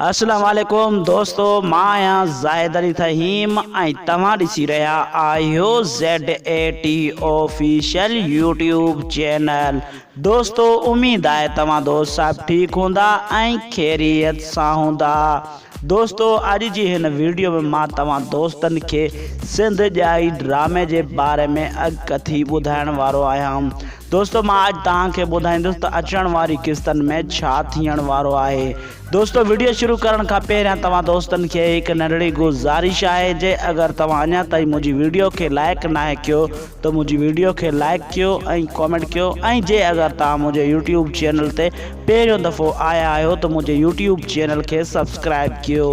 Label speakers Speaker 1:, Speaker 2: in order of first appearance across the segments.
Speaker 1: اسلام عليڪم دوستو مان آهيان زاهد علي ٿهيم ۽ توهان ڏسي رهيا آهيو Z A T official YouTube channel دوستو اميد آهي توهان دوست صاحب ٺيڪ هوندا ۽ خيريت سان هوندا دوستو اڄ جي هن ويڊيو ۾ مان توهان دوستن کي سنڌ ڄائي ڊرامي جي باري ۾ اڳڪٿي ٻڌائڻ وارو آهيان دوستو مان اڄ توهان کي ٻڌائيندس ته اچڻ واري قسطن ۾ ڇا ٿيڻ وارو آهي. دوستو وڊيو شروع ڪرڻ کان پهريان توهان دوستن کي هڪ ننڍڙي گذارش آهي جي اگر توهان اڃا تائين منهنجي وڊيو کي لائيڪ ناهي ڪيو ته منهنجي وڊيو کي لائيڪ ڪيو ۽ ڪامينٽ ڪيو ۽ جي اگر توهان منهنجي يوٽيوب چينل تي پهريون دفعو آيا آهيو ته منهنجي يوٽيوب چينل کي سبسڪرائيب ڪيو.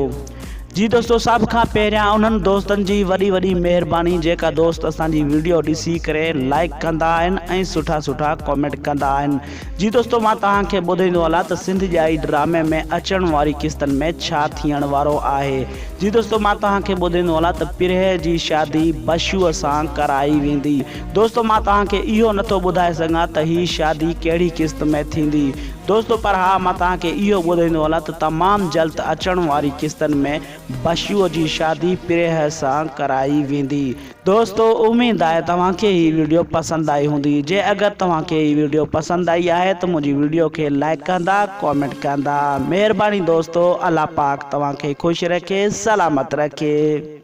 Speaker 1: جي دوستو سڀ کان پهريان انهن دوستن جي وڏي وڏي مهرباني جيڪا دوست اسان جي ويڊيو ڏسي ڪري لائيڪ ڪندا آهن ۽ سٺا سٺا ڪامينٽ ڪندا آهن جي دوستو مان توهان کي ٻڌائيندو هلان ته سنڌ ڄائي ڊرامي ۾ اچڻ واري قسطن ۾ ڇا ٿيڻ وارو آهي جي دوستو مان توهان کي ٻڌائيندو هلان ته پرهه جي شادي بشوء سان ڪرائي ويندي دوستو مان توهان کي اهو نٿو ٻڌائي سگهان ته هي شادي ڪهڙي قسط ۾ ٿيندي دوستو پر ها مان توهان کي اهو ٻڌائيندو هلان ته تمام جلد اچڻ واري قسطن ۾ بشوء جي شادي پريهه سان ڪرائي ويندي. دوستو اميد آهي توهان کي هي وڊيو پسند آئي هوندي جي اگر توهان کي هي وڊيو پسند آئي آهي ته منهنجي وڊيو کي لائيڪ ڪندا ڪامينٽ ڪندا مهرباني دوستو الله پاڪ توهان کي خوش رکي سلامت رکي.